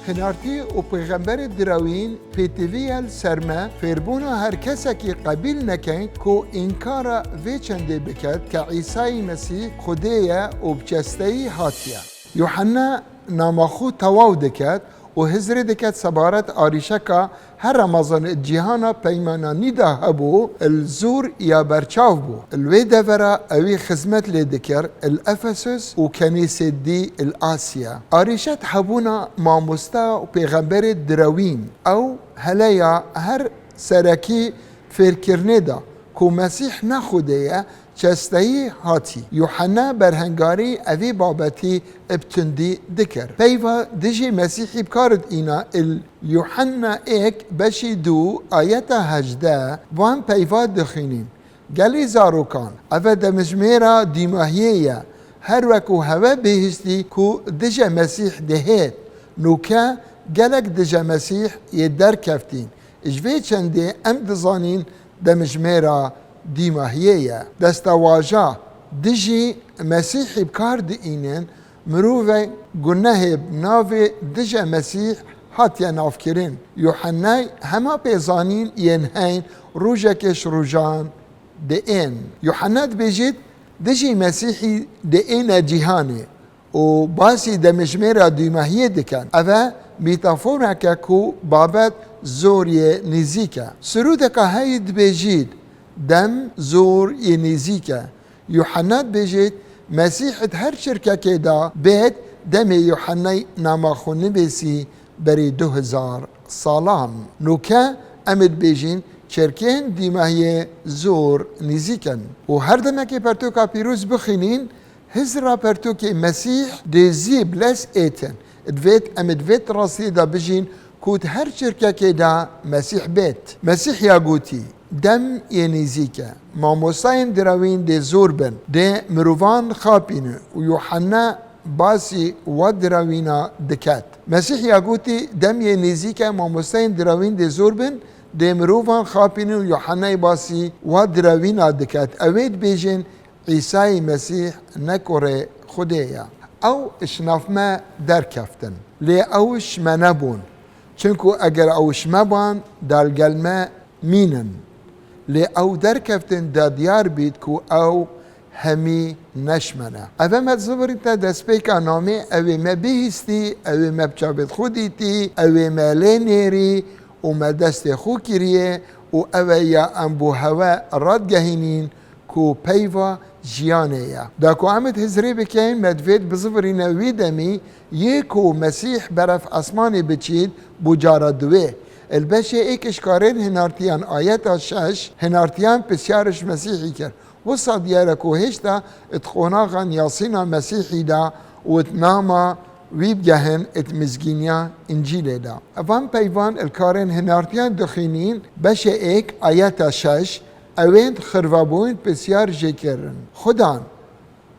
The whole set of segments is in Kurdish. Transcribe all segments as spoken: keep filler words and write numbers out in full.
Hinartî û pêxemberê direwîn pêtivî ye li ser me, fêrbûna her kesekî qebîl nekin ku înkara vê çendê biket ke Îsayî Mesîh Xwedê ye û bi çesteyî hatiye. Yuhanna nama xwe tewaw diket û hizrê diket sebaret arîşeka her Remezanê di cîhana peymananî de hebû, li zûr ya berçav bû. Li wê devera ewî xizmet lê dikir li Efesus û kenîsê dî li Asya. Arîşet hebûna mamosta û pêxemberê direwîn. Ew heleya her serekî fêrkirinê da ku Mesîh ne Xwedê ye, çesteyî hatî. Yuhanna berhengarî evî babetî bi tundî dikir. Peyva dijî Mesîhî bi kar diîna il Yuhanna êk beşî du ayeta hejdeh van peyva dixwînîn. Gelî zarokan, eve demjimêra dîmahiyê ye. Her weku hewe bihîstî ku dije Mesîh dihêt, nûke gelek dije Mesîh yê derkeftîn. Ji vê çendê em dizanîn demjimêra dîmahiyê ye. Destewaja dijî Mesîhî bi kar diînin, mirovê gunehê bi navê dije Mesîh hatiye navkirin. Yuhennay hema pêzanîn yên heyn rojekê ji rojan diên. Yuhanna dibêjit, dijî Mesîhî diêne cîhanê û basî demjimêra dûmahiyê dikin. Eve metaforek e ku babet zor yê nêzîk e. Sirûdeka heyî dibêjît, dem zor yê nêzîk e. Yuhanna dibêjit, Mesîh di her çirkekê de bêt, demê Yuhannay nama xwe nivîsî berî du hezar salan. Nûke em ê dibêjin, çirkên dîmahiyê zor nêzîk in. Û her demekê pertûka pîroz bixwînîn, hizra pertûkê Mesîh dê zî bi lez êtin. Divêt em ê di vê rastiyê de bijîn ku di her çirkekê de Mesîh bêt. Mesîh ya gotî, dem yê nêzîk e. Mamostayên direwîn dê zor bin, dê mirovan xapînin û Yuhanna basî wa direwîna diket. Mesîh ya gotî, dem yê nêzîk e, mamostayên direwîn dê zor bin, dê mirovan xapînin û Yuhannayê basî wa direwîna diket. Ew ê dibêjin, Îsayî Mesîh ne kurê Xwedê ye. Ew ji nav me derkeftin. Lê ew ji me nebûn. Çimku eger ew ji me ban, da li gel me mînin. Lê ew derkeftin da diyar bît ku ew hemî ne ji me ne. Eve me dizivirîte destpêka namê, ew ê me bihîstî, ew ê me bi çavê xwe dîtî, ew ê me lê nêrî û me destê xwe kiriye û ew e ya em bo hewe radgehînîn ku peyva jiyanê ye. Da ku em id hizrê bikeyn, me divêt bizivirîne wî demî yê ku Mesîh beref esmanê biçît bo cara duwê. Li beşê êk ji karên hinartiyan ayeta şeş, hinartiyan pisyar ji Mesîhî kir. Wisa diyar e ku hêşta di qonaxan Yasîna Mesîhî de û di nama wî bigehin di mizgîniya Încîlê de. Evan peyvan li karên hinartiyan dixwînîn, beşê êk ayeta şeş, ewên xirvebûn pisyar jê kirin, Xudan,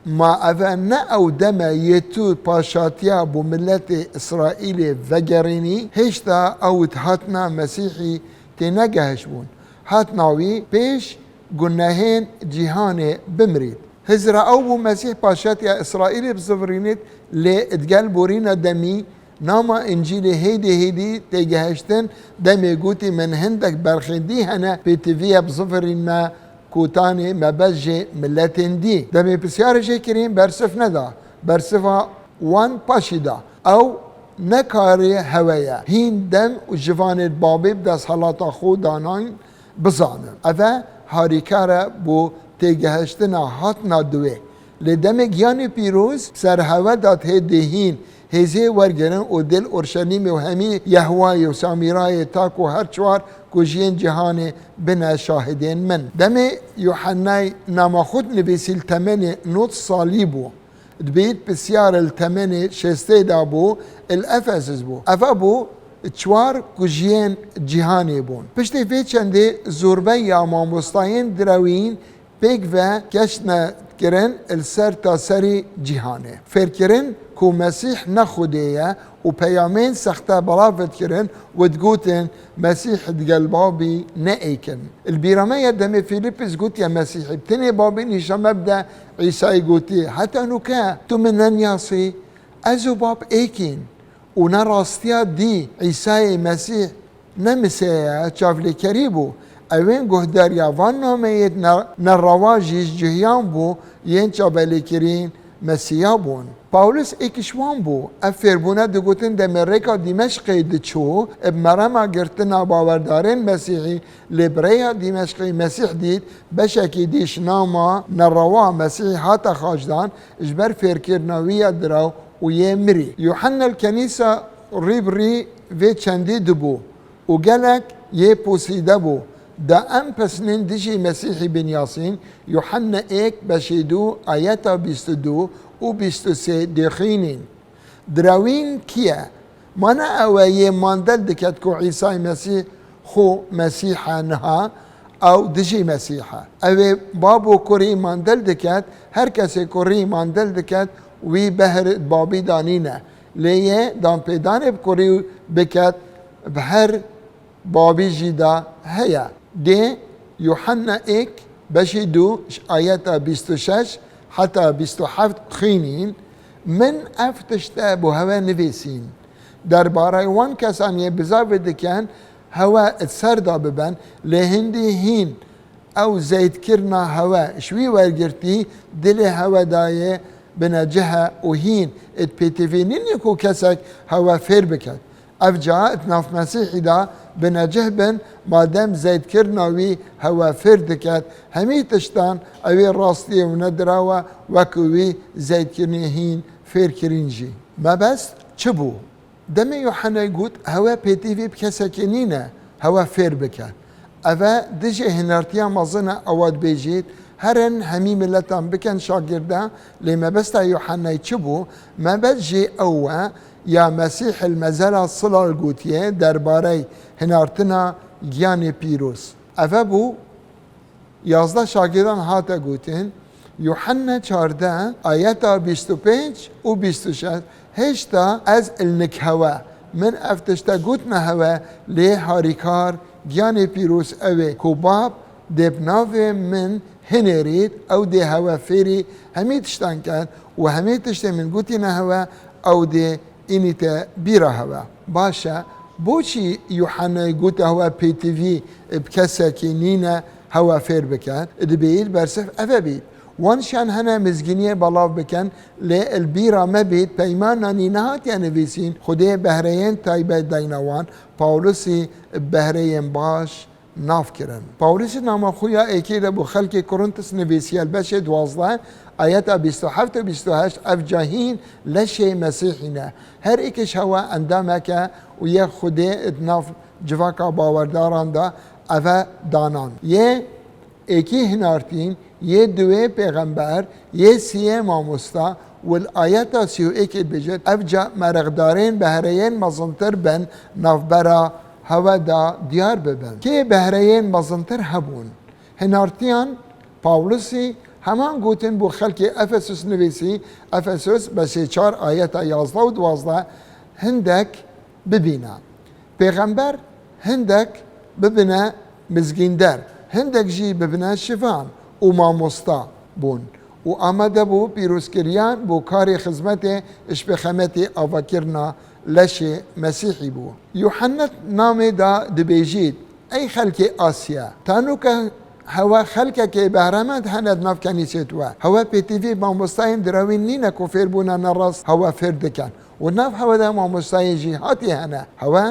ma eve ne ew dem e yê tu paşatiya bo miletê Îsraîlê vegerînî? Hêşta ew di hatina Mesîhî tênegehiştbûn. Hatina wî pêş gunehên cîhanê bimirît. Hizra ew bû Mesîh paşatiya Îsraîlê bizivirînît, lê digel borîna demî nama Încîlê hêdî hêdî têgehiştin, demê gotî, min hindek berxên dî hene, pêtivî ye bizivirînme, kotanê me bes jê miletên dî. Demê pisyar jê kirîn, bersiv neda. Bersiva wan paşî da. Ew ne karê hewe ye. Hîn dem û civanê babê bi desthelata xwe danayîn bizanin. Eve harîkar e bo têgehiştina hatina duwê. Lê demê giyanê pîroz ser hewe da hê dê hîn hêzê wergirin û dê li Orşelîmê û hemî Yehwayê û Samîrayê ta ku her çar kujiyên cîhanê bine şahidên min. Demê Yuhennay nama xwe dinivîsî li temenê nod salî bû. Dibêjit pisyar li temenê şêstê de bû, li Efesus bû. Eve bû çar kujiyên cîhanê bûn. Piştî vê çendê zorbeya mamostayên direwîn pêk ve keşne kirin li ser taserî cîhanê. Fêrkirin ku Mesîh ne Xwedê ye û peyamên sexte belav dikirin û digotin, Mesîh digel babî ne êk in. Li bîra me ye demê Fîlîpîs gotiye Mesîhî, bi tenê babî nîşan me bide, Îsayî gotî, heta nûke tu min neniyasî, ez û bab êk în. û ne rastiya dî Îsayê Mesîh ne Mesîhê ye, çavlêkerî bû. Ewên guhdariya van nameyêt ne, nerewa jî ji cihiyan bû yên çavlêkirîn Mesîha bûn. Pawlus êk ji wan bû. Ev fêrbûne digotin demê rêka Dîmeşqê diçû, bi merema girtina bawerdarên Mesîhî lê bi rêya Dîmeşqê Mesîh dît, beşekî dî ji nama nerewa Mesîhî hate xaçdan, ji ber fêrkirina wî ya diraw û yê mirî. Yuhanna li kenîsa rî bi rî vê çendî dibû û gelek yê posîde bû. Da em pesnên dijî Mesîhî bin Yasîn, Yuhanna êk beşê du ayeta bîst û du û bîst û sê dêxînîn. Dirawîn kî ye? Ma ne ew e yê mandel diket ku Îsay Mesîh xwe Mesîh e niha, ew dijî Mesîh e. Ew ê bab û kurî mandel diket, her kesê kurî mandel diket, wî behr babî da nîne. Lê yê danpêdanê bi kurî biket, bi her babî jî de heye. Dê Yuhanna êk beşî du ji ayeta bîst û şeş heta bîst û heft dixwînîn, Min ev tişte bo hewe nivîsîn. Derbarey wan kesan yê bizavê dikin hewe di ser de bibin, lê hindî hîn ew zeydkirina hewe ji wî wergirtî dilê hewe dayê binecih e û hîn di pêtivî nîne ku kesek hewe fêr biket. Ev ca di nav Mesîhî de binecih bin, madem zeydkirina wî hewe fêr diket, hemî tiştan ew ê rastiyê û ne diraw e, wekî wî zeydkirinê hîn fêr kirîn jî. Mebest çi bû? Demê Yuhennay got, hewe pêtivî bi kesekê nîne hewe fêr bike. Eve dijî hinartiya mezin e, ewa dibêjît, herin hemî miletan bikin şagirda, lê mebesta Yuhennay çi bû? Mebest jî ew e, ya Mesîh il mezela silal gotiye derbarey hinartina giyanê pîroz. Eve bû, yazdeh şagirdan hate gotin, Yuhanna çardeh, ayeta bîst û pênc û bîst û şeş, hêşta ez li nik hewe, min ev tişte gotine hewe, lê harîkar, giyanê pîroz ew ê, ku Bab dê bi navê min hinêrît, ew dê hewe fêrî hemî tiştan ket û hemî tiştê min gotine hewe, ew dê înîte bîra hewe. Baş e, boçî Yuhennayê gote hewe pêtivî bi kesekî nîne hewe fêr bike? Dibêyî li bersiv eve bît. Wan şiyan hene mizgîniyê belav bikin, lê li bîra me bît, Peymana Nî nehatiye nivîsîn, Xwedê behreyên taybet dayne wan, Pawlusî bi behreyên baş nav kirin. Pawlûsî nama xwe ya êkê de bo xelkê Korintus nivîsiye, li beşê duwazdeh, ayeta bîst û heft û bîst û heşt, ev ca hîn leşê Mesîhî ne. Her êk ji hewe endamek e û yê Xwedê di nav civaka bawerdaran de eve danan. Yê êkî hinartîn, yê duwê pêxember, yê siyê mamosta û li ayeta sî û êkê dibêjit, ev ca merixdarên behreyên mezintir bin navbera hewe de diyar bibin. Kê behreyên mezintir hebûn? Hinartiyan Pawlusî heman gotin bo xelkê Efesus nivîsî, Efesus beşê çar ayeta yazdeh û duwazdeh, hindek bibîne pêxember, hindek bibine mizgînder, hindek jî bibine şivan û mamosta bûn û amade bû pîrozkiriyan bo karê xizmetê ji pêxemetê avakirina leşê Mesîhî bû. Yuhanna namê da dibêjît, Ey xelkê Asya, tanoke hewe xelkekê behremend hene di nav kenîsêt we. Hewe pêtivî mamostayên dirawîn nîne ku fêrbûna nerast hewe fêr dikin. Û nav hewe de mamostayên jî hatî hene. Hewe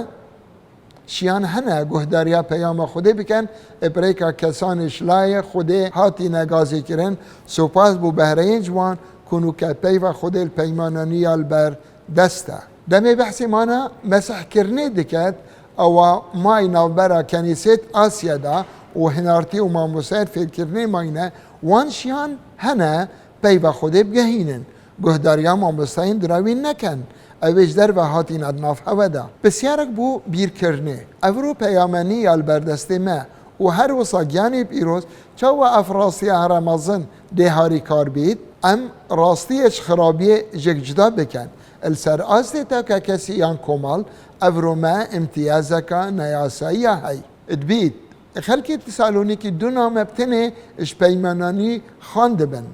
şiyan hene guhdariya peyama Xwedê bikin, ê bi rêka kesanê ji layê Xwedê hatîne gazêkirin, sopas bo behreyên ji wan ku nûke peyva Xwedê li peymana nû ya li ber dest e. Demê behsê mana mesihkirinê diket, ewa may navbera kenîsêt Asya de û hinartî û mamostayên fêrkirinê mayne, wan şiyan hene peyva Xwedê bigehînin. Guhdariya mamostayên dirawîn nekin. Ew ê ji derve hatîne di nav hewe de. Pisyarek bo bîrkirinê. Evro peyama nî ya li ber destê me û her wisa giyanê pîroz, çawa ev rastiya here mezin dê harîkar bît? Em rastiyê ji xirabiyê jêk cuda bikin. Li ser astê takekesî yan komal, evro me îmtiyazeka neyasayî ya hey. Dibît, xelkê Tesalonîkî du name bi tenê ji peymananî xan dibin.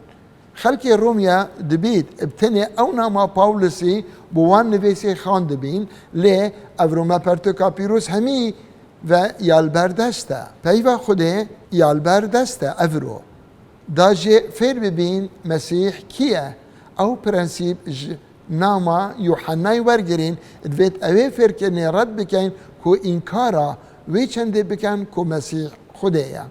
Xelkê Romya dibît bi tenê ew nama Pawlisî bo wan nivêsê xandibîn, lê evro me pertûka pîroz hemî ve ya li ber dest e. Peyva Xwedê ya li ber dest e evro. Da jê fêr bibîn Mesîh kî ye? Ew prensîp ji nama Yuhennayê wergirîn, divêt ewê fêrkirinê red bikeyn ku înkara wê çendê biken ku Mesîh Xwedê ye.